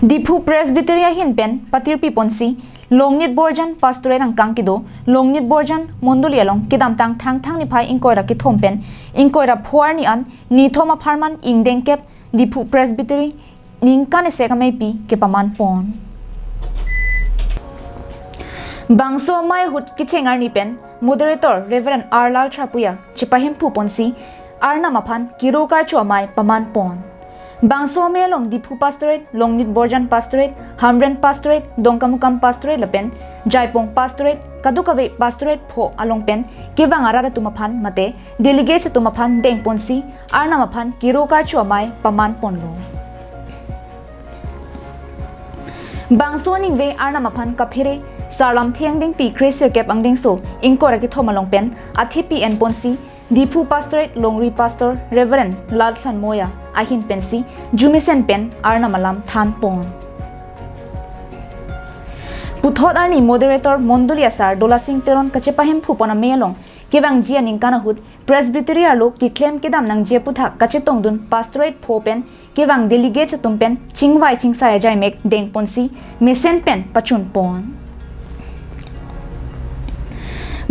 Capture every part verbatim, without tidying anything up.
Diphu Presbytery ahin pen patirpi ponsi Longnit Borjan Pastorate angkang kedo Longnit Borjan Mondoli along kedamtang Thangthang niphai ingkoi ra kethom pen ingkoi ra pho arni an nithom apharman ingdeng kep Diphu Presbytery ningkan isi ameipi kepaman pon. Bangso amei ahut kecheng arni pen Moderator Reverend R Lalcha Puya chepahemphu ponsi Arnam aphan kiro karcho amei paman pon. Bangso amei along Diphu Pastorate, Longnit Borjan Pastorate, Hamren Pastorate, Dongkamukam Pastorate lapen Jaipong Pastorate, kadokave Pastorate pho along pen kevang arat atum aphan mate delegates atum aphan deng ponsi Arnam aphan kiro karcho amei paman ponlo. Bangso aningve Arnam aphan kaphere Sarlamthe angdengpi kresirkep angdengso ingkoi ra kethom along pen athepi en ponsi Diphu Pastorate Longri Pastor Reverend Lalthan Moya ahin pensi jumesen pen Arnam alam than pon. Puthot arni Moderator Mondoli asar Dolasing Teron kachepahemphu pon amei along kevangji aningkan ahut Presbytery arlo keklem kedam nangji aputhak kachetongdun Pastorate pho pen kevang delegates atum pen chingvai chingsai ajaimek deng ponsi mesen pen pachun pon.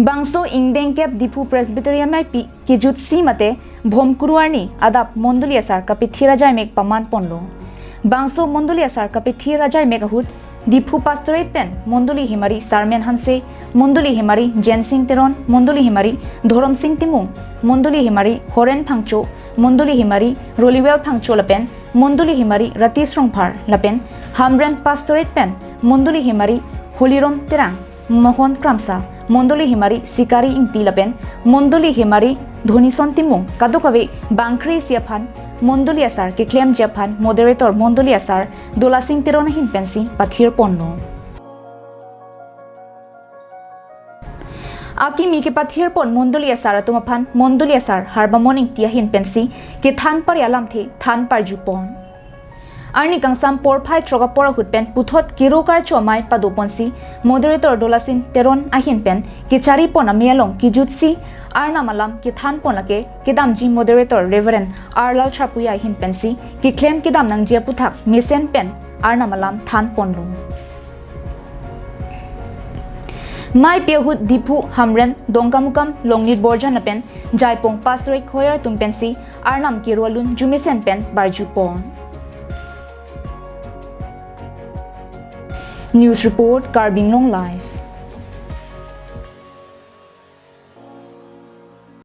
Bangso ingdeng kep Diphu Presbytery ameipi kejutsi mate Bhomkuru arni adap Mondoli asar kapethir ajaimek paman ponlo. Bangso Mondoli asar kapethir ajaimek ahut Diphu Pastorate pen Mondoli Hemari Sarmen Hanse, Mondoli Hemari Jensing Teron, Mondoli Hemari Dhoromsing Timung, Mondoli Hemari Horen Phangcho, Mondoli Hemari Roliwel Phangcho lapen Mondoli Hemari Ratis Rongphar lapen Hamren Pastorate pen Mondoli Hemari Holirom Terang, Mohon Kramsa, Mondoli Hemari Sikari Ingti lapen Mondoli Hemari Dhonison Timung kadokave bangkre isi aphan Mondoli asar keklemji aphan Moderator Mondoli asar Dolasing Teron ahin pensi pathir ponlo. Akimi kepathir pon Mondoli asar atum aphan Mondoli asar Harbamon Ingti ahin pensi kethan pari alamthe than parju pon. Arni kangsam porphai throk apor ahut pen puthot kiro karcho amei pado ponsi Moderator Dolasing Teron ahin pen kechari pon amei along kejutsi Arnam alam kethan pon lake kedamji Moderator Reverend R Lalcha Puya ahin pensi keklem kedam nangji aputhak mesen pen Arnam alam than ponlo. Meipi ahut Diphu, Hamren, Dongkamukam, Longnit Borjan lapen Jaipong Pastorate Choir atum pensi Arnam kiro alun jumesen pen barju pon. News report, Karbi Anglong Live.